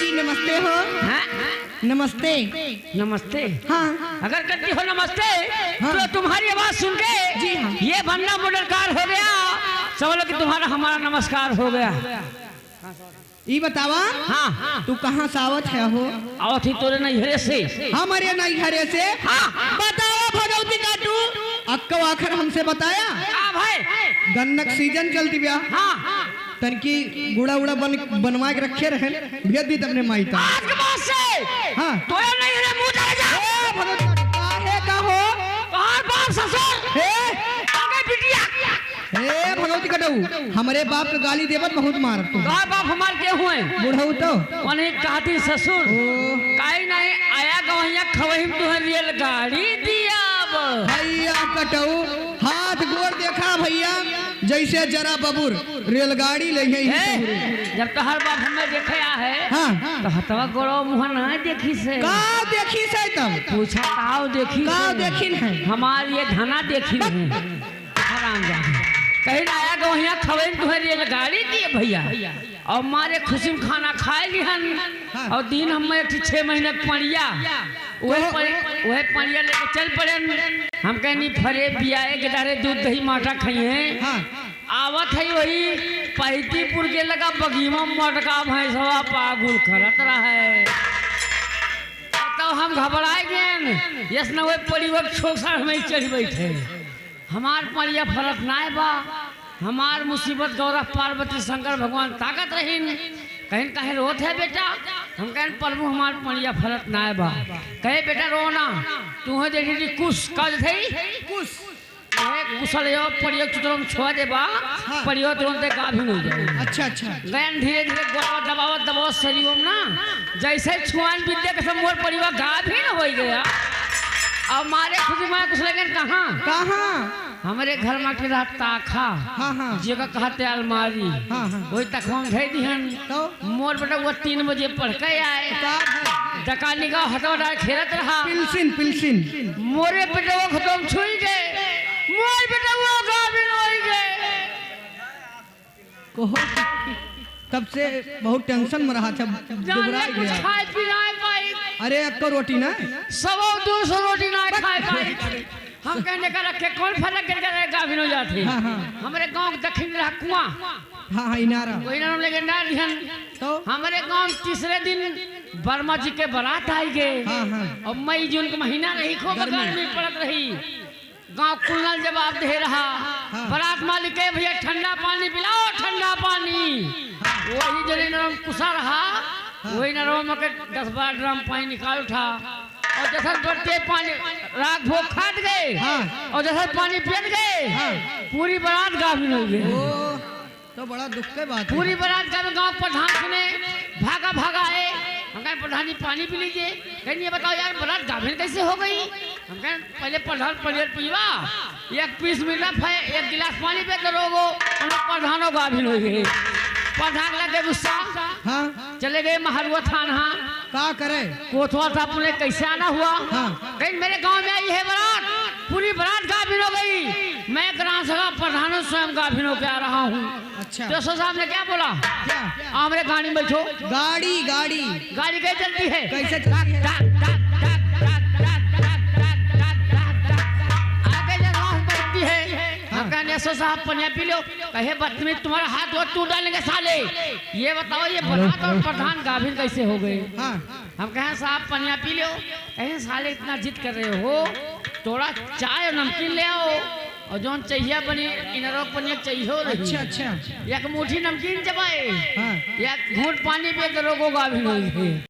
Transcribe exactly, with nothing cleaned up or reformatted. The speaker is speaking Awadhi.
जी, नमस्ते हो। हाँ? नमस्ते। नमस्ते। हाँ। अगर करती हो नमस्ते, हाँ। तो तुम्हारी आवाज सुन के जी हाँ। ये बंदा मुंडरकार हो गया। समझ लो कि तुम्हारा हमारा नमस्कार हो गया। ई बतावा, हाँ। तू कहाँ से आवत है हो? आवत ही तोरे नैहरे से। हमरे नैहरे से? हाँ। बतावा भगवती काटू, अक्को आखिर हमसे बताया? का भाई? गन्नक सीजन चलती ब्या। हाँ। तनकी गुड़ा उड़ा बन-, बनवा के रखे रहे, भेज दी तमने माई ता। आज के बाद से हाँ। तोरे नैहरे मुंह चले जा। ए, भगवती काटू, काहे का हो? तोहार बाप ससुर। हे। आगे बिटिया। ए भगवती कटऊ, हमरे बाप के गाली देवत बहुत मारत तू। तोहार बाप हमार के हुए? बुढ़ऊ तो। उन्हें कहती ससुर। ओ। काई नहीं आया गवैया खवहिम तुहे रेलगाड़ी दियाब। भैया कटऊ, हाथ गोड़ देखा भैया, जैसे जरा बबुर रेलगाड़ी ले गई है ए, सहुरे। जब तोहार बाप हमें देखे आ है, हाँ। तो हथवा गोड़ो मुँह ना देखी से। का देखी से तब? पूछा काव देखी काव से? देखी है? हमार ये धना देखी है। हरामजादी। कहीं ना आया गवैया खवैन तुहे रेलगाड़ी दिए भैया। और मारे खुशी में खाना खाए लिहन। हाँ। और दिन हम एक ठे छह महीने के पड़िया, वह तो पड़ि-, वह पड़िया लेके चल पड़ेन। हम कहनी फरे बियाए के डारे दूध दही माठा खाइए। हाँ। आवत है वही पहतीपुर के लगा बगीमा मटका भैंसवा पागुल करत रहे। तो हम घबराए गए, यस न वह पड़िया छोक सार में चढ़ बैठे। हमार पड़िया फरत नाय बा, हमार मुसीबत गौरा पार्वती शंकर भगवान ताकत रहीन। कहिन काहे रोत है बेटा? हम कहेन प्रभु हमार पड़िया फरत नाय बा। कहे बेटा रो ना, तू हो देखी थी कुश, का थे? कुश। ये कुशल यो पड़िया चुतरम छोड़ दे बा, हाँ। पड़िया तुरंत गाभिन हो जाए। अच्छा, अच्छा। गयन धीरे धीरे गोड़वा दबावत दबावत शरीरों में ना, जैसे छुआन विद्या के सब मोर पड़िया गाभिन हो गया। अब मारे खुशी में कुछ लगे कहाँ? कहाँ? हमरे घर में के रहा ताखा, हाँ, हाँ। जेका कहते अलमारी, हाँ, हाँ। वही तखवा में धई दिहन। तो? मोर बेटा वो तीन बजे पढ़ के आए। का है? डकानी का हथवा डाल खेलत रहा। पिलसिन, पिलसिन। मोरे बेटा वो खतम छुई गए। मोर बेटा वो गाभिन होई गए। कहो, तब से बहुत tension में रहा था, जाने दुबराई कुछ गया। खाए पी ना पाई। अरे, एक तो रोटी ना। सवा दो सौ रोटी ना खाए पाई। हम कहने का रखे, कौन फलक गिर गया, गाभिन हो जाते। हाँ, हाँ। हमरे गाँव के दक्षिण रहा कुआं। हाँ, हाँ, इनारा। वही नाम लेके ना लिहन। तो? हमरे गाँव तीसरे दिन वर्मा जी के बारात आई गए। हाँ, हाँ। और मई जून के महीना रही, खूब गर्मी। गर्मी पड़त रही। गाँव कुल नल जवाब दे रहा। हाँ। बारात मालिक के, "भैया ठंडा पानी पिलाओ, ठंडा पानी।" हाँ। वही जने नरम कुसा रहा, हाँ। वही नरम के दस बारह ड्रम पानी निकाल उठा। और जैसे बढ़ते पानी राख भोग खात गए, हाँ। और जैसे पानी पियत गए, हाँ। पूरी बारात गाभिन हो गई। ओ, तो बड़ा दुख के बात है। पूरी बारात गाँव, गाँव प्रधान सुने, भागा भागा आए। हम कहें, "प्रधान जी, पानी पी लीजिए।" कहें, "ये बताओ यार, बारात गाभिन कैसे हो गई?" हम कहें, "पहले प्रधान पनियर पीवा, एक पीस मिला, फै-, एक गिलास पानी पे दरोगो, हम लोग प्रधानो गाभिन हो गए।" प्रधान लगे गुस्सा, हाँ। चले गए महरुआ थाना। का करे? कोतवाल साहब बोले, "कैसे आना हुआ?" हाँ। कहें, "मेरे गांव में आई है बारात, पूरी बारात गाभिन हो गई। मैं ग्राम सभा प्रधान हूँ, स्वयं गाभिन होके आ रहा हूँ।" अच्छा। तो एसओ साहब ने क्या बोला? क्या? "हमरे गाड़ी में बैठो।" गाड़ी, गाड़ी। गाड़ी कैसे चलती है? कैसे चलती है? टक, टक, टक, टक। आगे जो राह बढ़ती है, हाँ। हम कहने, "एसओ साहब, पनिया पी लो।" कहे, "बदतमीज, तुम्हारा हाथ गोड़ तोड़ डालेंगे साले। ये बताओ, ये बारात और प्रधान गाभिन कैसे हो गए?" हाँ। हम कहें, "साहब, पनिया पी लो।" कहें, "साले, इतना जिद कर रहे हो, थोड़ा चाय और नमकीन ले आओ, और जौन चाहिए बनी, इनरो पनिया चाहिए हो रही।" अच्छा, अच्छा। एक मुट्ठी नमकीन चबाए, हाँ। एक घूंट पानी पे दरोगो गाभिन हो गए।